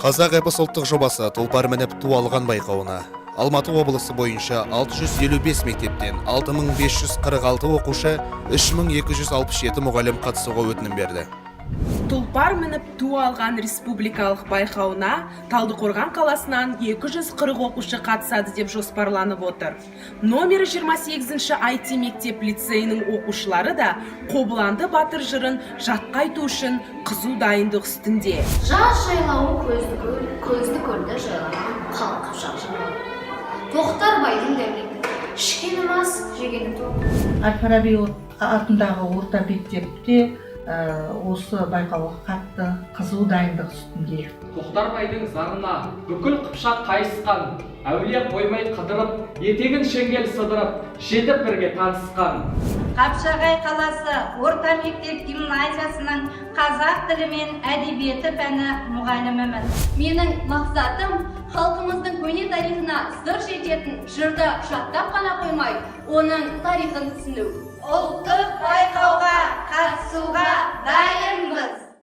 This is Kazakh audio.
Қазақ эпос ұлттық жобасы «Тұлпар мініп, ту алған» байқауына Алматы облысы бойынша 655 мектептен 6546 оқушы, 3267 мұғалім қатысуға өтінім берді. «Тұлпар мініп, ту алған» республикалық байқауына Талдықорған қаласынан 240 оқушы қатысады деп жоспарланып отыр. Номері 28-ші IT мектеп лицейінің оқушылары да «Қобыланды батыр» жырын жатқа айту үшін қызу дайындық үстінде. Жаз жайлауы көзді көл, көзді көлді жайлаған қалың қыпшақ жайлауы. Тоқтар байдың дәулеті, ішкені мас, жегені тоқ. Әл Фараби атындағы орта мектепте осы байқауға қатты қызу дайындық үстінде. Тоқтар байдың зарына бүкіл қыпшақ қайысқан, әулие қоймай қыдырып, етегін шеңгел сыдырып, жетіп бірге танысқан. Қапшағай қаласы орта мектеп гимназиясының қазақ тілі мен әдебиеті пәні мұғалімімін. Менің мақсатым — халқымыздың көне тарихына сыр шертетін жырды жаттап қана қоймай, оның тарихын түсіну. Ұлттық